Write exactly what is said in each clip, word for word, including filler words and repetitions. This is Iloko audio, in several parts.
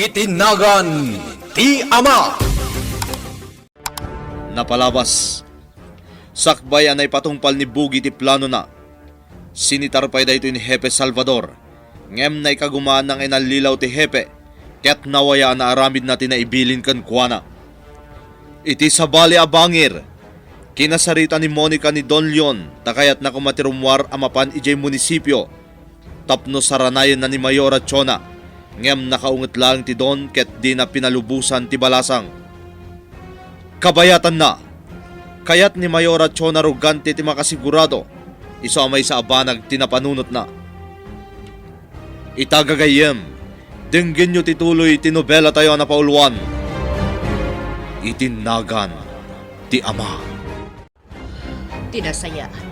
Iti nagan ti Ama. Napalabas. Sakbay a naipatungpal ni Bugi ti planona, sinitar pay daytoy ni Hepe Salvador, ngem naikagumaanna nga inallilaw ti Hepe ket nawayaan a aramidna ti naibilin kenkuana. Iti sabali a bangir, kinasarita ni Monica ni Don Leon ta kayatna koma ti rummuar a mapan idiay munisipio tapno saranayenna ni Mayora Chona, ngem nakaunget laeng ti Don ket dina pinalubosan ti balasang. Kabayatanna, kayat ni Mayora Chona Rogante ti makasigurado, isu a maysa a banag ti napanunotna. Ita gagayyem, denggenyo ti tuloy ti nobelatayo a napauluan, Iti Nagan ti Ama. Ti nasayaat,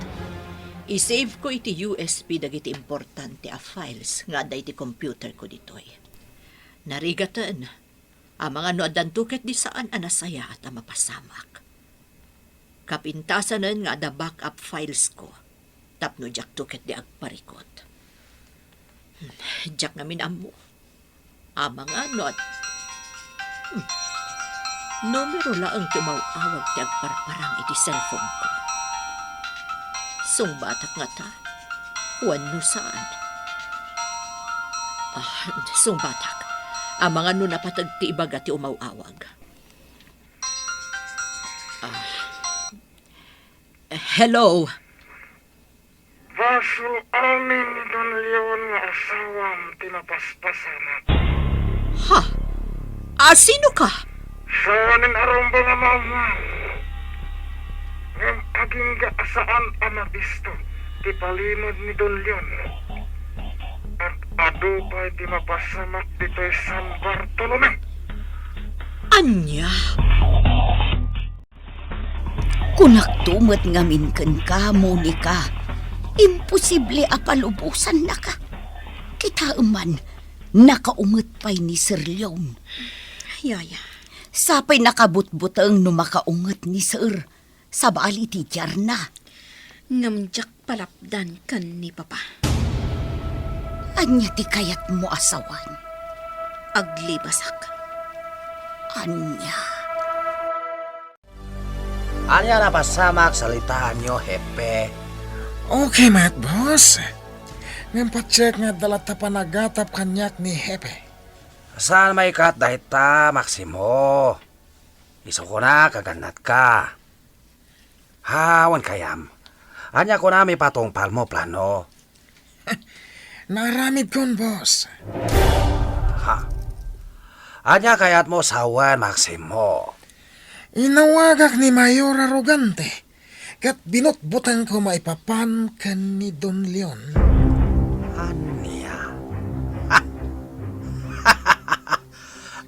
i-save ko iti U S B dagiti importante a files nga adda iti computer ko ditoy. Narigaten, amangan no addanto ket di saan a nasayaat a mapasamak. Kapintasanen nga adda backup files ko tapno diakto ket di agparikut. Hmm, diak ngamin ammo. Amangan no ad-, hmm. Numero laeng ti umaw-awag ti agparparang iti cellphone ko. Sungbatak ngata wenno saan? Ah, sungbatak. Amangan no napateg ti ibaga ti umaw-awag. Ah. Hello? Basol amin ni Don Leon nga asawam ti napaspasamak. Ha? A, sino ka? Sawanen a rumbeng a maammuan. Ngem agingga a saan a mabisto ti palimed ni Don Leon. Ket adu pay ti mapasamak ditoy San Bartolome. Ania? Kunakto met ngamin kenka, Monica. Imposible a palubosannaka. Kitaem man, nakaunget pay ni Sir Leon. Yaya. Sapay nakabutbuteng no makaunget ni Sir. Sabali ti diarna. Ngem diak palapdan ken ni Papa. Ania ti kayatmo a sawen? Aglibasak. Ania? Ania napasamak, salitaanyo, Hepe? Okay met, boss. Ngem pacheck nga adda latta panagatap kaniak ni Hepe. Saan maikkat dayta, Maximo? Isu kunak a gannatka. Ha, wen kayam. Ania kunam ipatungpalmo plano? Naaramidkon, boss. Ha? Ania kayatmo sawen, Maximo? Inawagak ni Mayor Arrogante, ket binutbutengko maipapan ken ni Don Leon. Ania?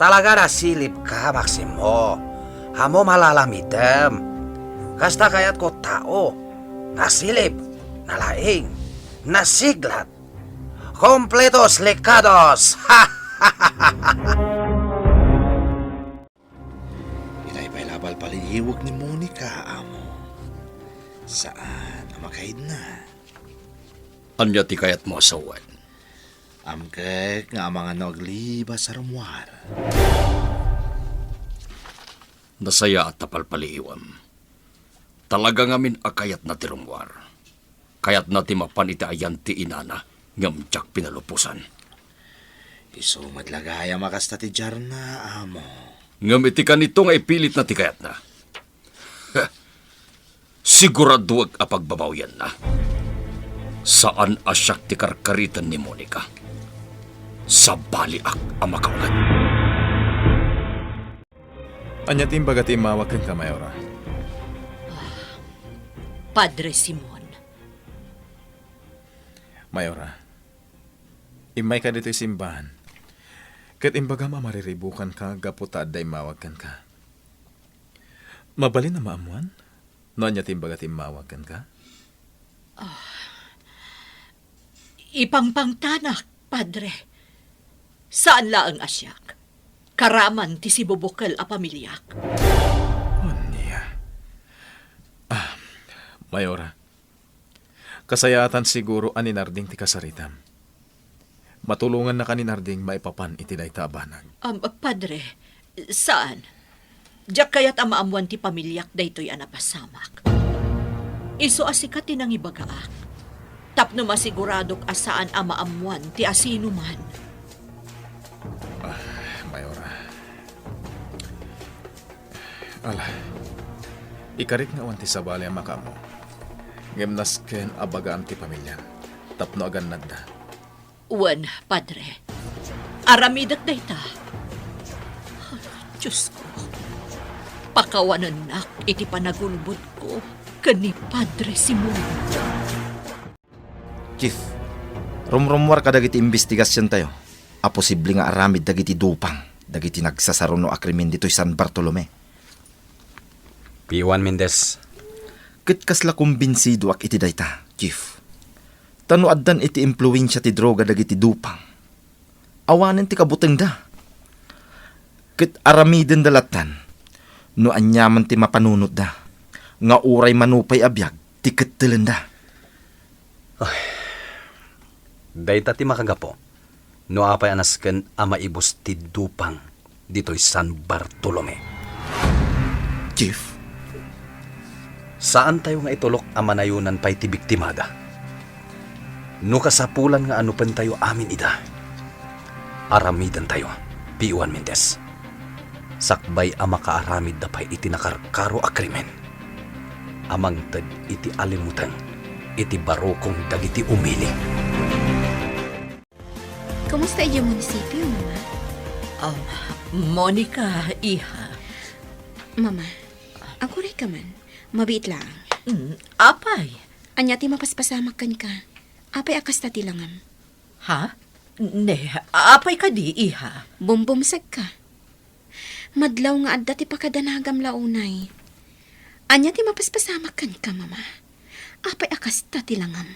Talaga nasilibka, Maximo. Ammo malalamidem. Kasta kayatko tao. Nasilib, nalaing, nasiglat. Kompletos likados! Itay pay la palpaliiwek ni Monica, amo. Saan a makaidna? Ania ti kayatmo a sawen? Amkek nga amangan no aglibas a rummuar. Nasayaat ta palpaliiwem. Talaga ngamin a kayatna ti rummuar. Kayatna ti mapan iti ayan ti inana, ngem diak pinalubosan. Isu met la gayam a kasta ti diarna, amo. Ngem iti kanito nga ipilitna ti kayatna, siguradoek a pagbabawianna. Saan a siak ti karkariten ni Monica. Sabaliak a makaunget. Ania ti imbaga ti immawag kenka, Mayora? Ah, Padre Simon. Mayora, immayka ditoy simbahan, ket imbagam a mariribukanka gapu ta adda immawag kenka. Mabalin a maammuan no ania ti imbaga ti immawag kenka? Ah, ipangpangtanak, Padre. Saan laeng a siak. Karaman ti sibubukel a pamiliak. Ania? Ah, Mayora, kasayaatan siguro a ninarding ti kasaritam. Matulongannaka ni Narding maipapan iti dayta a banag. Um, Padre, saan. Diak kayat a maammuan ti pamiliak daytoy a napasamak. Isu a sika ti nangibagaak, tapno masiguradok a saan a maammuan ti asinoman. Ah, Mayora. Ala, ikarik nga awan ti sabali a makaammo. Ngem nasken a bagaam ti pamiliam tapno agannadda. Wen, Padre. Aramidek dayta. Diosko, pakawanennak iti panagulbodko ken ni Padre Simon. Chief, rumrummuar kadagiti imbestigasiontayo a posible nga aramid dagiti dupang dagiti nagsasaruno a krimen ditoy San Bartolome. P one Mendez. Ket kasla kumbinsidoak iti dayta, Chief. Ta no addan iti impluensia ti droga dagiti dupang, awanen ti kabutengda. Ket aramidenda lattan no aniaman ti mapanunotda, nga uray manupay a biag ti kettelenda. Ay, dayta ti makagapu no apay a nasken a maibus ti dupang ditoy San Bartolome. Chief? Saantayo nga itulok a manayonan pay ti biktimada. No kasapulan nga anupentayo amin ida, aramidentayo, P one Mendez. Sakbay a makaaramidda pay iti nakarkaro a krimen a mangted iti alimuteng iti barukong dagiti umili. Kumusta idiay munisipio, Mama? Um, Monica, iha. Mama, aguray ka man. Mabiit laeng. Mm, apay? Ania ti mapaspasamak kenka? Apay a kasta ti langam? Ha? Ne, apay kadi, iha? Bumbumsek ka. Madlaw nga adda ti pakadanagam la unay. Ania ti mapaspasamak kenka, Mama? Apay a kasta ti langam?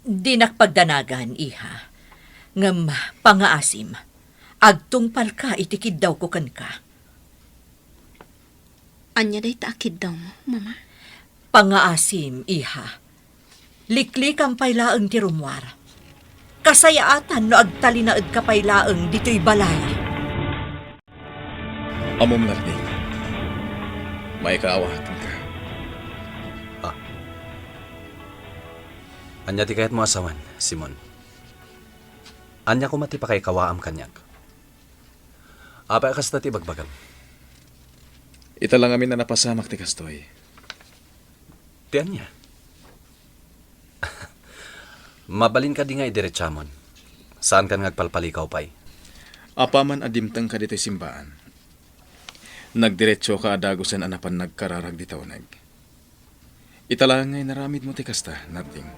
Dinak pagdanagan, iha. Ngem pangaasim, agtungpalka iti kiddawko kenka. Ania dayta a kiddawmo, Mama? Pangaasim, iha. Liklikam pay laeng ti rummuar. Kasayaatan no agtalinaedka pay laeng ditoy balay. Ammom, Narding. Maikaawaak kenka. Ah. Ania ti kayatmo a sawen, Simon? Ania koma ti pakaikawaam kaniak? Apay a kasta ti ibagbagam? Ita la ngamin a napasamak ti kastoy. Ti ania? Mabalin kadi nga idiretsamon? Saankan nga agpalpalikaw pay? Apaman a dimtengka ditoy simbaan, nagdiretsoka a dagusen a napan nagkararag dita uneg. Ita laeng nga inaramidmo ti kasta, Narding.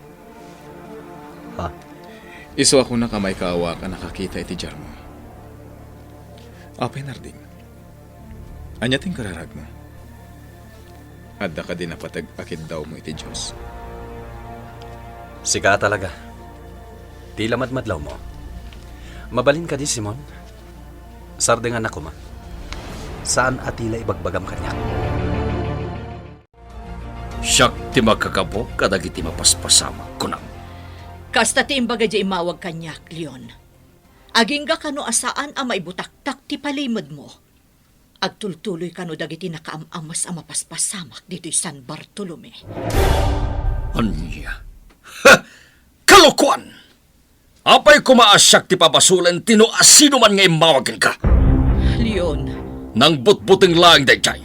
Ha? Isu a kunak a maikaawaak a nakakita iti diarmo. Apay, Narding? Ania ti inkararagmo? Adda kadi napateg a kiddawmo iti Dios? Sika talaga. Ti lamadmadlawmo. Mabalin kadi, Simon? Sardengannak koma. Saan a ti la ibagbagam kaniak. Siak ti makagapu kadagiti mapaspasamak, kunam. Kasta ti imbaga diay immawag kaniak, Leon. Agingga kano a saan a maibutaktak ti palimedmo. Agtultuloy kano dagiti nakaam-amas a mapaspasamak ditoy San Bartolome. Ania? Ha! Kalokoan! Apay koma a siak ti pabasolen ti no asinoman nga immawag kenka? Leon. Nangbutbuteng laeng daydiay.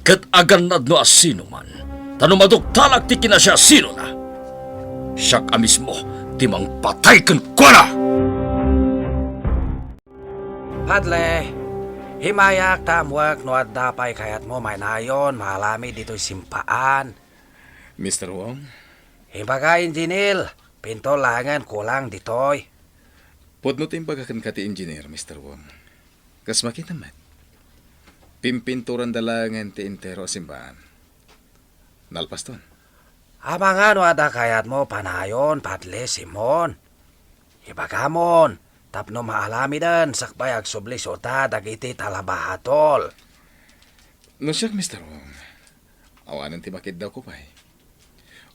Ket agannad no asinoman, ta no maduktalak ti kinasiasinona, siak a mismo ti mangpatay kenkuana! Padre, himmayak ta ammoek no adda pay kayatmo mainayon maalamid ditoy simbaan. Mister Wong? Ibaga, Engineer, pintor laengen kulang ditoy. Pudno ti imbaga kenka ti engineer, Mister Wong. Kas makitam met, pimpinturanda laengen ti entero a simbaan. Nalpaston. Amangan no adda kayatmo panayon, Padre Simon. Ibagamon, tapno maalamiden sakbay agsubli isuda dagiti talabahatol. No siak, Mister Wong, awanen ti makiddawko pay.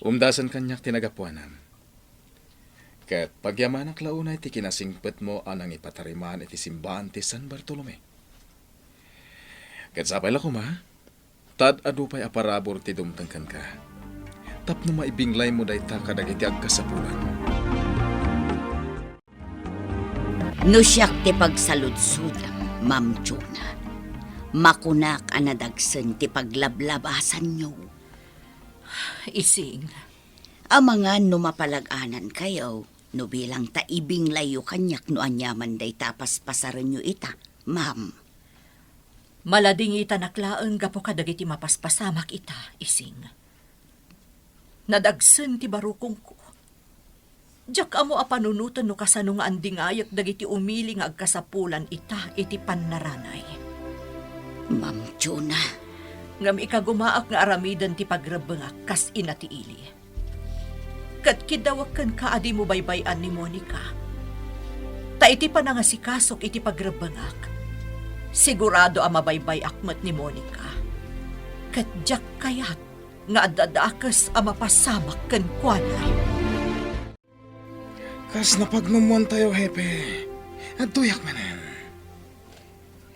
Umdasen kaniak ti nagapuanam. Ket pagyamanak la unay ti kinasingpetmo a nangipatariman iti simbaan ti San Bartolome. Ket sapay la koma, ta ad-adu pay a parabur ti dumteng kenka, tapno maibinglaymo dayta kadagiti agkasapulan. No siak ti pagsaludsodam, Ma'am Jonah, makunak a nadagsen ti paglablabasanyo. Ising. Amangan no mapalag-anankayo, no bilang ta ibinglayyo kaniak no aniaman dayta a paspasarenyo ita, ma'am. Maladingitanak laeng gapu kadagiti mapaspasamak ita, Ising. Nadagsen ti barukongko. Diak ammo a panunoten no kasano nga andingayek dagiti umili nga agkasapulan ita iti pannaranay. Ma'am Jonah. Ngem ikagumaak nga aramiden ti pagrebbengak kas ina ti ili. Ket kiddawek kenka a dimo baybay-an ni Monica. Ta iti panangasikasok iti pagrebbengak, sigurado a mabaybay-ak met ni Monica. Ket diak kayat nga adda dakes a mapasamak kenkuana. Kas napagnumoantayo, Hepe, adtoyak manen.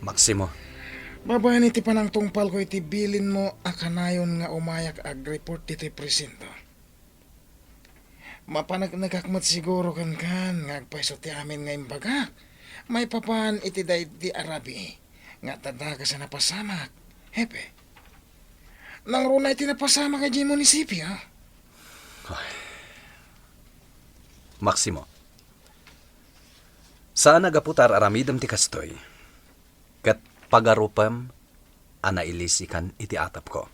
Maximo. Babaen iti panangtungpalko iti bilinmo a kanayon nga umayak agreport ditoy presinto. Mapaneknekak met siguro kenkan nga agpayso ti amin nga imbagak maipapan iti daydi a rabii nga adda dakes a napasamak, Hepe. Nangruna iti napasamak idiay munisipio. Ay. Maximo, saan a gapu ta ar-aramidem ti kastoy, ket pagarupem a nailisikan iti atapko.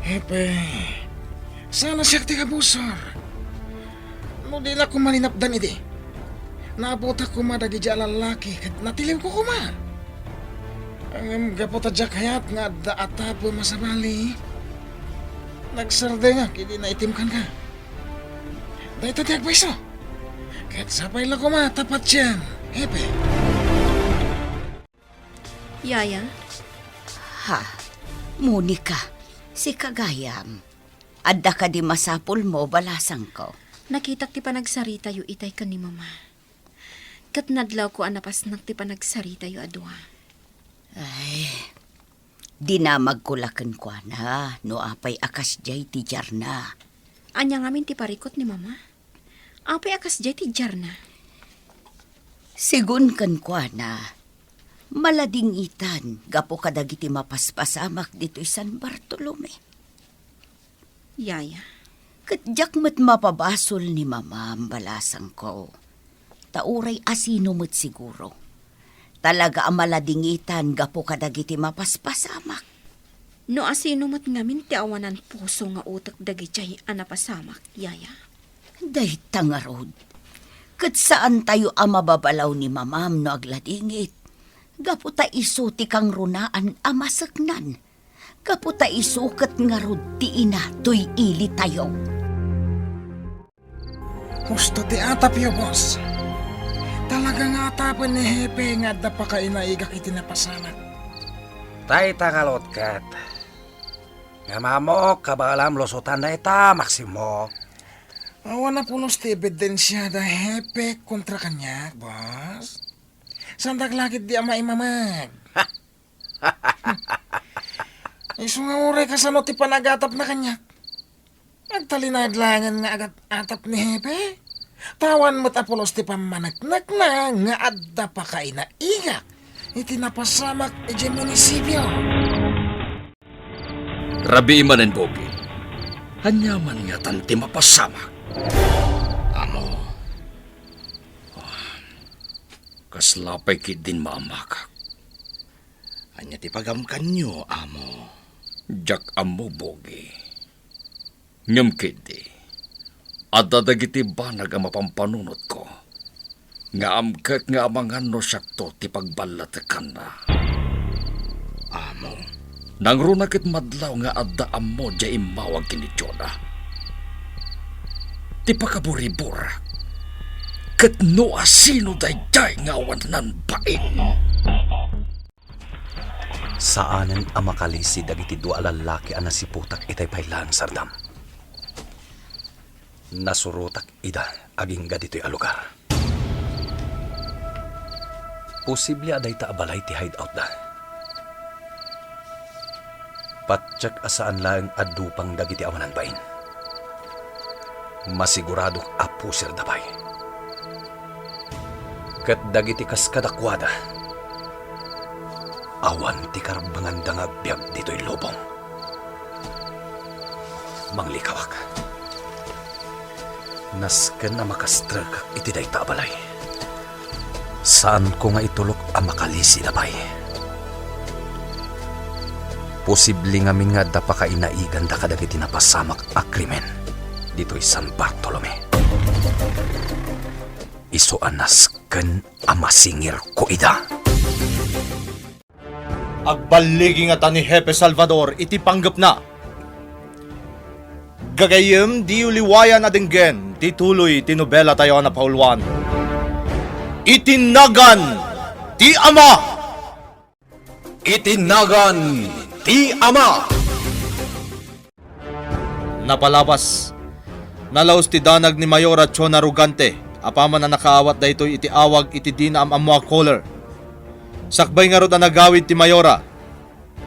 Hepe, saan a siak ti kabusor. No dinak koma linapdan idi, naaputak koma dagidi a lallaki ket natiliwko koma. Ngem gapu ta diak kayat nga adda a tapem a sabali, nagsardengak idi naitim kenka. Dayta ti agpayso. Ket sapay la koma ta patiem, Hepe. Yaya? Ha? Monica, sika gayam. Adda kadi masapulmo, balasangko? Nakitak ti panagsaritayo itay ken ni Mama. Ket nadlawko a napasnek ti panagsaritayo a dua. Ay, dinamagko la kenkuana no apay a kasdiay ti diarna. Ania ngamin ti parikut ni Mama? Apay a kasdiay ti diarna? Sigun kenkuana, maladingitan gapu kadagiti mapaspasamak ditoy San Bartolome. Yaya. Ket diak met mapabasol ni Mamam, balasangko. Ta uray asino met siguro. Talaga a maladingitan gapu kadagiti mapaspasamak. No asino met ngamin ti awanan puso nga utek dagidiay a napasamak, Yaya? Dayta ngarud, ket saantayo a mababalaw ni Mamam no agladingit, gapu ta isu ti kangrunaan a maseknan, gapu ta isu ket ngarud ti ina toy ilitayo. Husto ti atapyo, boss. Talaga nga atapen ni Hepe nga adda pakainaigak iti napasamak. Dayta ngarud ket. Ngem ammok, kabaelam lusotan dayta, Maximo. Awan a pulos ti ebidensia da Hepe kontra kaniak, boss. Saandak la ketdi a maimamek. Isu nga uray kasano ti panagatapna kaniak. Agtalinaed laengen nga agat-atap ni Hepe. Ta awan met a pulos ti pammaneknekna nga adda pakainaigak iti napasamak idiay munisipio. Rabii manen, Bogi. Ania man ngatan ti mapasamak? Amo. Kasla pay ketdin maammakak. Ania ti pagamkanyo, amo? Diak ammo, Bogi. Ngem ketdi, adda dagiti banag a mapampanunotko nga amkek nga amangan no siakto ti pagballatekanna. Amo? Nangruna ket madlaw nga adda ammo diay immawag ken ni Jonah. Ti pakaburiburak ket no asino daydiay nga awanan bain. Saanen a makalisi dagiti dua a lallaki a nasiputak itay pay laeng sardam. Nasurotak ida agingga ditoy a lugar. Posible a dayta a balay ti hideoutda. Patiek a saan laeng a dupang dagiti awanan bain. Masiguradok a pusirda pay. Ket dagiti kas kadakuada, awan ti karbenganda nga agbiag ditoy lubong. Manglikawak. Nasken a makastrekak iti dayta a balay. Saanko nga itulok a makalisida pay. Posible ngamin nga adda pakainaiganda kadagiti napasamak a krimen ditoy San Bartolome. Isu a nasken a masingirko ida. Agballigi ngata ni Hepe Salvador iti panggepna. Gagayyem, diyo liwayan a denggen ti tuloy ti nobelatayo a napauluan, Iti Nagan ti Ama. Iti Nagan ti Ama. Napalabas, nalaus ti danag ni Mayora Chona Rugante apaman a nakaawat daytoy iti awag iti dina am-ammo a caller. Sakbay ngarud a nagawid ti Mayora,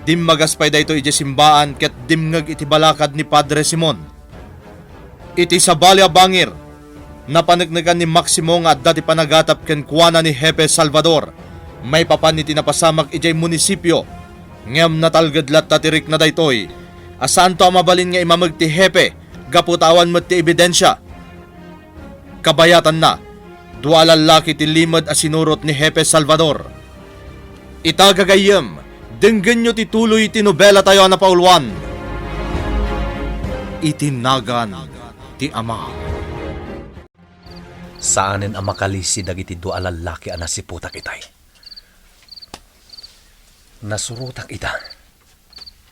dimmagas pay daytoy idiay simbaan ket dimngeg iti balakad ni Padre Simon. Iti sabali a bangir, napaneknekan ni Maximo nga adda ti panagatap kenkuana ni Hepe Salvador maipapan iti napasamak idiay munisipio, ngem natalged latta ti rikna daytoy a saanto a mabalin nga imameg ti Hepe gapu ta awan met ti ebidensia. Kabayatanna, dua a lallaki ti limed a sinurot ni Hepe Salvador. Ita, gagayyem, denggenyo ti tuloy ti nobelatayo a napauluan, Iti Nagan ti Ama. Saanen a makalisi dagiti dua a lallaki a nasiputak itay. Nasurotak ita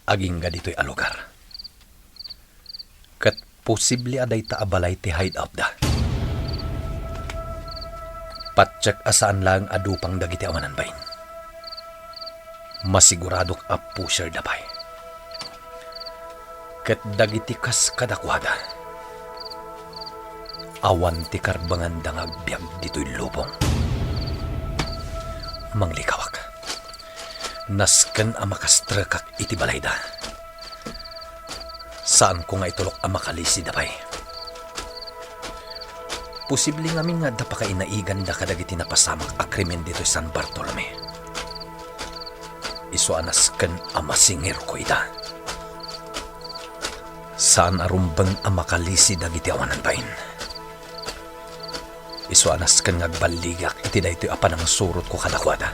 agingga ditoy a lugar. Ket posible a dayta a balay ti hideoutda. Patiek a saan laeng a dupang dagiti awanan bain. Masiguradok a pusherda pay. Ket dagiti kas kadakuada, awan ti karbenganda nga agbiag ditoy lubong. Manglikawak. Nasken a makastrekak iti balayda. Saanko nga itulok a makalisida pay. Posible ngamin nga adda pakainaiganda kadagiti napasamak a krimen ditoy San Bartolome. Isu a nasken a masingirko ida. Saan a rumbeng a makalisi dagiti awanan bain. Isu a nasken nga agballigak iti daytoy a panangsurotko kadakuada.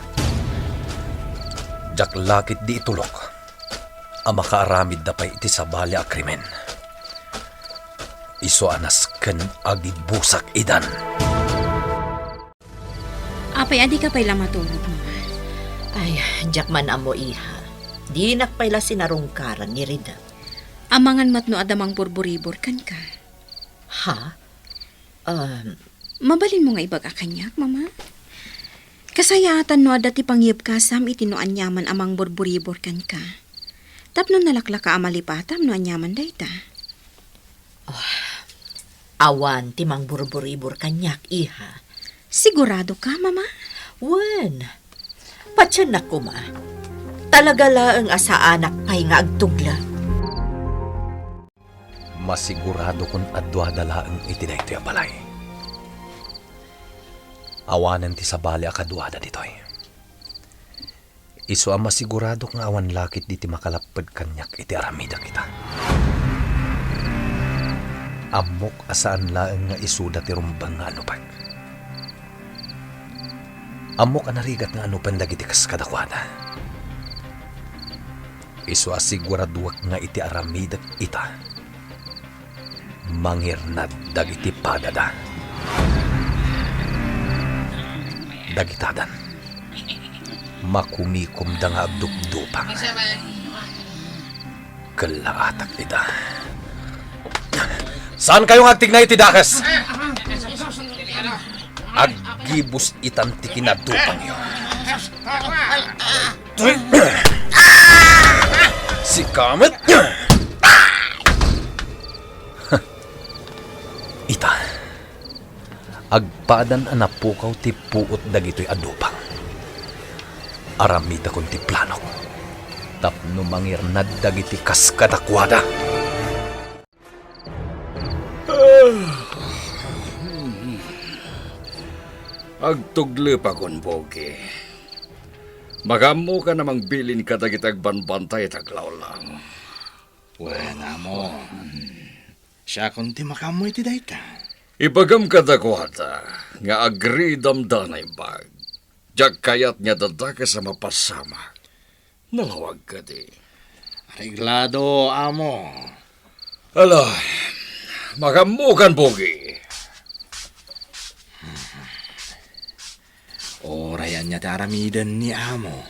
Diak la ketdi itulok a makaaramidda pay iti sabali a krimen. Isu a nasken a gibusak idan. Apay a dika pay la maturog, Mama? Ay, diak man ammo, iha. Dinak pay la sinarungkaran ni Rida. Amangan met no adda mangburburibor kenka. Ha? Um, Mabalinmo nga ibaga kaniak, Mama? Kasayaatan no adda ti pangyebkasam iti no aniaman a mangburburibor kenka. Tapno nalaklaka a malipatam no aniaman dayta. Oh, awan ti mangburburibor kaniak, iha. Sigurado ka, Mama? Wen. Patiennak koma. Talaga laeng a saanak pay nga agtugla. Masiguradokon a duada laeng iti daytoy a balay. Awanen ti sabali a kaduada ditoy. Isu a masiguradok nga awan la ketdi ti makalapped kaniak iti aramidek ita. Ammok a saan laeng nga isuda ti rumbeng nga anupek. Ammok a narigat nga anupen dagiti kas kadakuada. Isu a siguraduek nga iti aramidek ita, mangirnad dagiti padada. Dagitadan, makumikomda nga agdupdupang. Kellaatak ida. Saankayo nga agtignay iti dakes? Aggibus itan ti kinadupangyo. Sika met! Ita, agpadan a napukaw ti puot dagitoy a dupang. Aramitakon ti planok tapno mangirnad dagiti kas kadakuada. Agtuglipakon, Pogi. Makaammokan a mangbilin kadagiti agbanbantay iti aglawlaw. Wen, amo. Siakon ti makaammo iti dayta. Ibagam kadakuada nga agridamda a naimbag. Diak kayat nga adda dakes a mapasamak. Nalawag kadi. Areglado, amo. Ala, makaammokan, Pogi. Uray ania ti aramiden ni amo,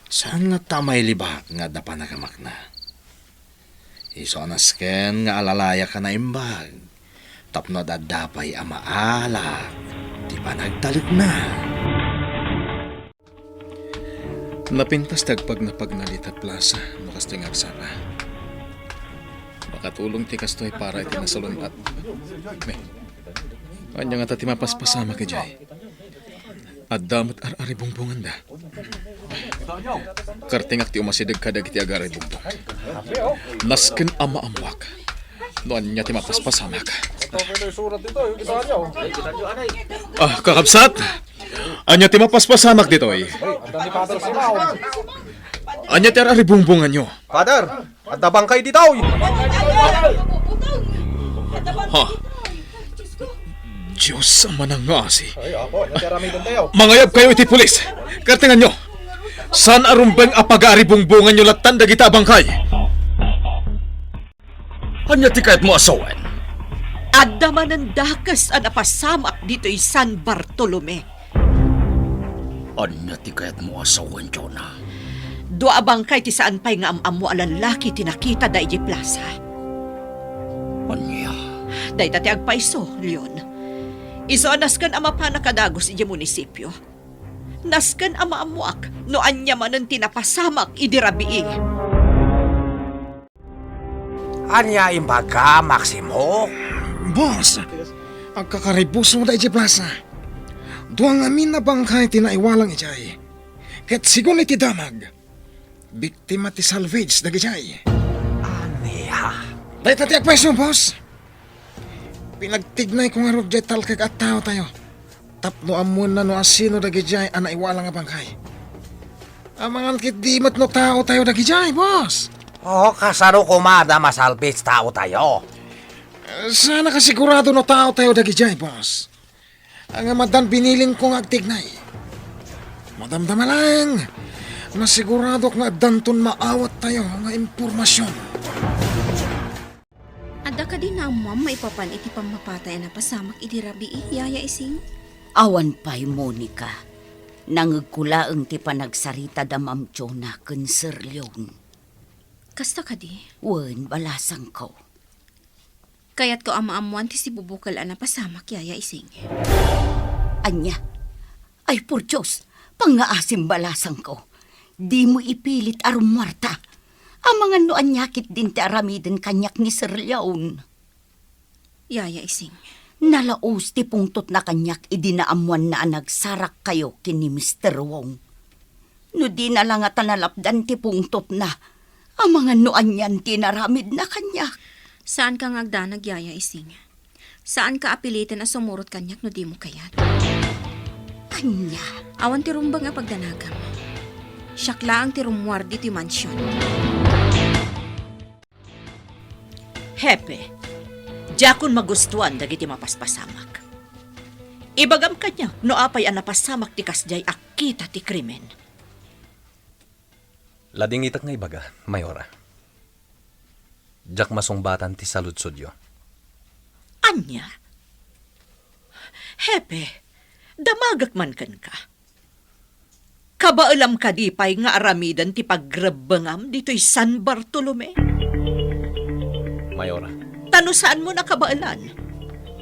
saan latta a mailibak nga adda panagamakna. Isu a nasken nga alalayak a naimbag tapno ad-adda pay a maalak ti panagtalekna. Napintas ti agpagnapagna dita plaza no kastoy nga agsapa. Makatulong ti kastoy para iti nasalun-at. Ania ngata ti mapaspasamak idiay? Adda met ar-aribungbonganda. Kartingak ti umasideg kadagiti agaribungbong. Nasken a maammoak no ania ti mapaspasamak. Ah, kakabsat! Ania ti mapaspasamak ditoy? Ania ti ar-aribungbonganyo? Father, adda bangkay ditoy. Ha? Dios a manangngasi. Ay, apo, ania ti aramiden tayo? Mangayabkayo iti pulis. Kartenganyo. Saan a rumbeng a pagaaribungbonganyo lattan dagita a bangkay. Ania ti kayatmo a sawen? Adda manen dakes a napasamak ditoy San Bartolome. Ania ti kayatmo a sawen, Jonah? Dua a bangkay ti saan pay nga am-ammo a lallaki ti nakitada idiay plaza. Ania? Dayta ti agpayso, Leon. Isu a nasken a mapanak a dagus idiay munisipio. Nasken a maammoak no ania manen ti napasamak idi rabii. Ania imbagam, Maximo? Boss, agkakaribuso daydiay plaza. Dua ngamin a bangkay ti naiwalang idiay. Ket segun iti damag, biktima ti salvage dagidiay. Ania? Dayta ti agpayso, boss. Pinagtignayko ngarud diay talkek a taotayo tapno ammoenna no asino dagidiay a naiwalang a bangkay. Amangan ketdi met no taotayo dagidiay, boss. O, kasano koma da masalvage taotayo? Saan a kasigurado no taotayo dagidiay, boss. Ngem addan binilinko nga agtignay. Madamdama laeng, nasiguradok nga addanton maawattayo nga impormasion. Adda kadi naammoam maipapan iti pammapatay a napasamak idi rabii, Yaya Ising? Awan pay, Monica. Nangegko laeng ti panagsarita da Ma'am Jonah ken Sir Leon. Kasta kadi? Wen, balasangko. Kayatko a maammoan ti sibubukel a napasamak, Yaya Ising. Ania? Ay, por Dios, pangngaasim, balasangko. Dimo ipilit a rummuarta. Amangan no ania ketdin ti aramiden kaniak ni Sir Leon. Yaya Ising. Nalaus ti pungtotna kaniak idi naammoanna a nagsarakkayo ken ni Mister Wong. No dina la ngata nalapdan ti pungtotna, amangan no anian ti inaramidna kaniak. Saanka nga agdanag, Yaya Ising. Saanka a piliten a sumurot kaniak no dimo kayat. Ania? Awan ti rumbeng a pagdanagam. Siak laeng ti rummuar ditoy mansion. Hepe, diakon magustuan dagiti mapaspasamak. Ibagam kaniak no apay a napasamak ti kasdiay a kita ti krimen. Ladingitak nga ibaga, Mayora. Diak masungbatan ti saludsodyo. Ania? Hepe, damagek man kenka. Kabaelam kadi pay nga aramiden ti pagrebbengam ditoy San Bartolome? Mayora. Ta no saanmo nakabaelan,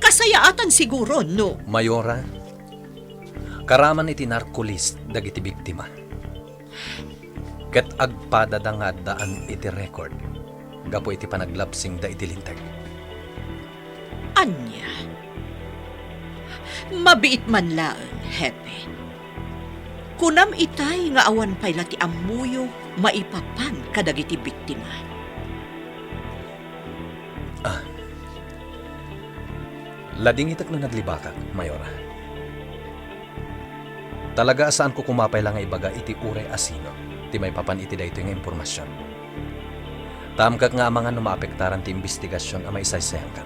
kasayaatan siguro no. Mayora, karaman iti narco list dagiti biktima. Ket agpadada nga addaan iti record gapu iti panaglabsingda iti linteg. Ania? Mabiit man laeng, Hepe. Kunam itay nga awan pay la ti ammoyo maipapan kadagiti biktima. Ah. Ladingitek no naglibakak, Mayora. Talaga a saanko koma pay la nga ibaga iti uray a sino ti maipapan iti daytoy nga impormasion. Taamkak nga amangan no maapektaran ti imbestigasion a maisaysayanka.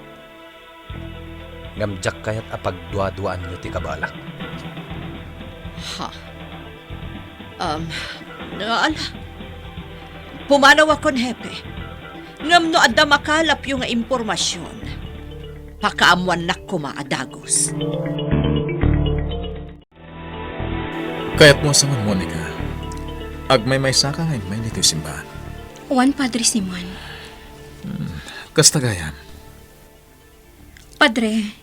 Ngem diak kayat a pagduaduaanyo ti kabaelak. Ha? Um, ala. Pumanawakon, Hepe. Ngem no adda makalapyo nga impormasion, pakaammoannak koma a dagus. Kayatmo a sawen, Monica, agmaymaysaka nga immay ditoy simbahan? Wen, Padre Simon. Hmm, kasta gayam. Padre,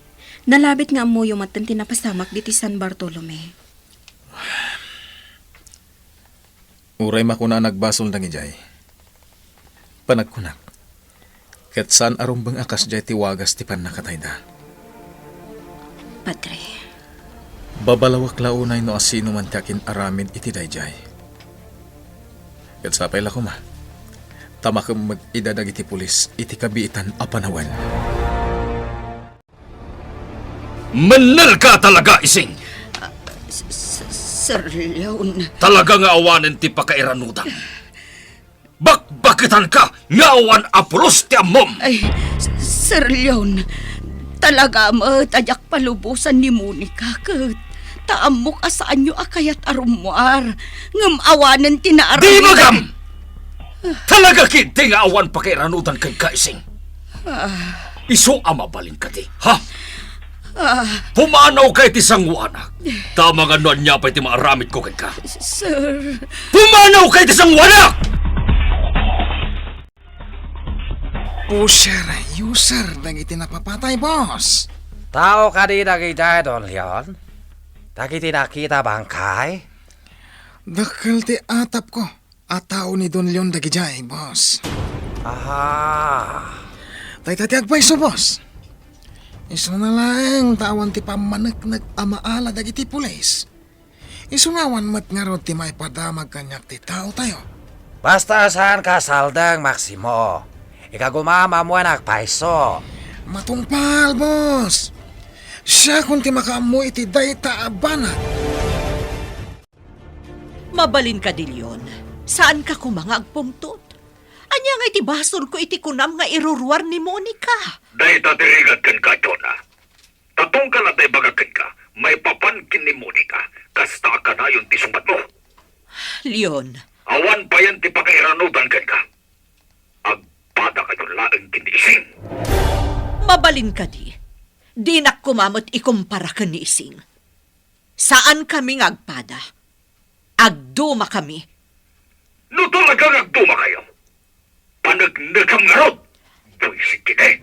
nalabit nga ammoyo metten ti napasamak ditoy San Bartolome. Uray makuna a nagbasol dagidiay, panagkunak, ket saan a rumbeng a kasdiay ti wagas ti pannakatayda. Padre. Babalawak la unay no asinoman ti akin-aramid iti daydiay. Ket sapay la koma, ta makemmeg ida dagiti pulis iti kabiitan a panawen. Mennelka talaga, Ising! Ah, S-, S-, Sir Leon. Talaga nga awanen ti pakairanudam. Bakbaketanka nga awan a pulos ti ammom! Ay, S-, Sir Leon, talaga met a diak palubosan ni Monica ket ta ammok a saanyo a kayat a rummuar, ngem awanen ti naaramid. Di magam! Talaga ketdi nga awan pakairanudam kenka, Ising. Ah. Isu a mabalin kadi, ha? Ah. Pumanawka iti sangoanak. Ta amangan no ania pay ti maaramidko kenka. Sir. Pumanawka iti sangoanak! Pusher, user, dagiti napapatay, boss. Tao kadi dagidiay, Don Leon? Dagiti nakita bangkay? Dakkel ti atapko a tao ni Don Leon dagidiay, boss. Aha. Dayta ti agpayso, boss. Isuna laeng ta awan ti pammaneknek a maala dagiti pulis. Isu nga awan met ngarud ti maipadamag kaniak ti taotayo. Basta saanka saldeng, Maximo. Ikagumam ammoen agpayso. Matungpal, boss. Siakon ti makaammo iti dayta a banag. Mabalin kadi, Leon. Saanka koma nga agpungtot. Ania ngay ti basolko iti kunam nga iruruar ni Monica? Dayta ti rigat kenka, Jonah. Ta tunggal adda ibagak kenka, maipapan ken ni Monica, kasta a kanayon ti sungbatmo. Leon. Awan payen ti pakairanudam kenka. Agpadakayon laeng ken ni Ising. Mabalin kadi, dinak koma met ikumpara ken ni Ising. Saankami nga agpada. Agdumakami. No talaga nga agdumakayo, paneknekam ngarud. Buisit kiti.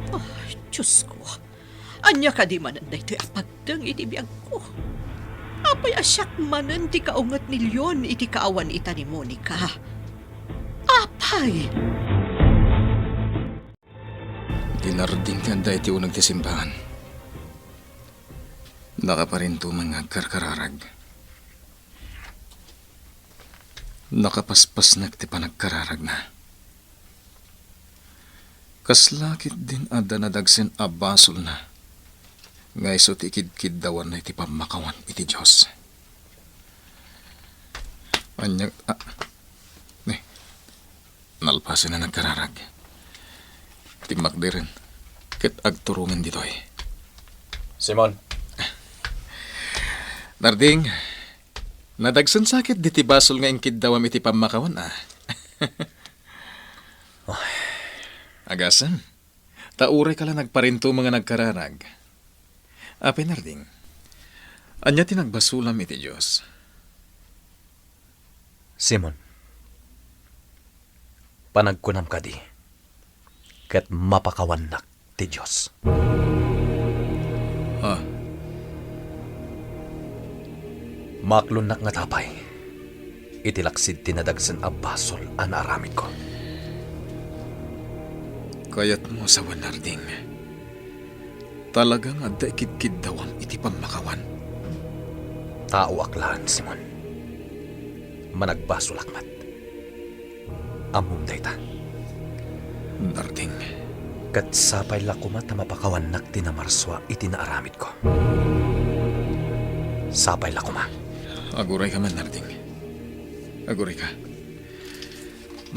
Ay, Diosko. Ania kadi manen daytoy a pagteng iti biagko? Apay a siak manen ti kaunget ni Leon iti kaawan ita ni Monica? Apay! Dinarding ti adda iti uneg ti simbahan. Nakaparintumeng nga agkarkararag. Nakapaspasnek ti panagkararagna. Kasla ketdin adda nadagsen a basolna nga isu ti ikidkiddawanna iti pammakawan iti Dios. Ania, ah, ne, nalpasen a nagkararag. Timmakderen ket agturongen ditoy. Simon. Narding, nadagsen sa ket diti basol nga inkiddawam iti pammakawan, a. Agasem, ta urayka la nagparintumeng a nagkararag. Apay, Narding, ania ti nagbasolam iti Dios? Simon, panagkunam kadi, ket mapakawannak ti Dios. Ha? Maaklonnak ngata pay iti laksid ti nadagsen a basol a naaramidko. Kayatmo a sawen, Narding, Talaga nga adda ikidkiddawam iti pammakawan. Taoak laeng, Simon. Managbasolak met. Ammom dayta. Narding. Ket sapay la koma ta mapakawannak ti namarsua iti naaramidko. Sapay la koma. Agurayka man, Narding. Agurayka.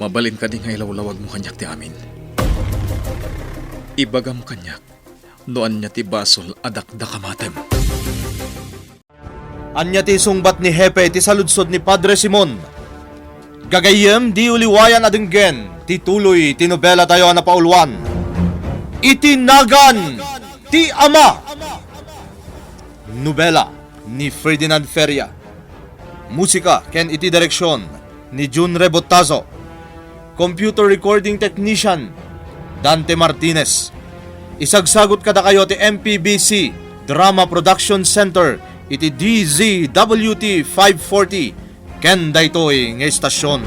Mabalin kadi nga ilawlawagmo kaniak ti amin? Ibagam kaniak no ania ti basol a dakdakamatem. Ania ti isungbat ni Hepe iti saludsod ni Padre Simon? Gagayyem, diyo liwayan a denggen ti tuloy ti nobelatayo a napauluan, Iti Nagan ti Ama. Nobela ni Ferdinand Feria. Musika ken iti direksion ni Jun Rebotazo. Computer recording technician, Dante Martinez. Isagsagut kadakayo ti M P B C Drama Production Center iti D Z W T five forty ken daytoy nga istasion.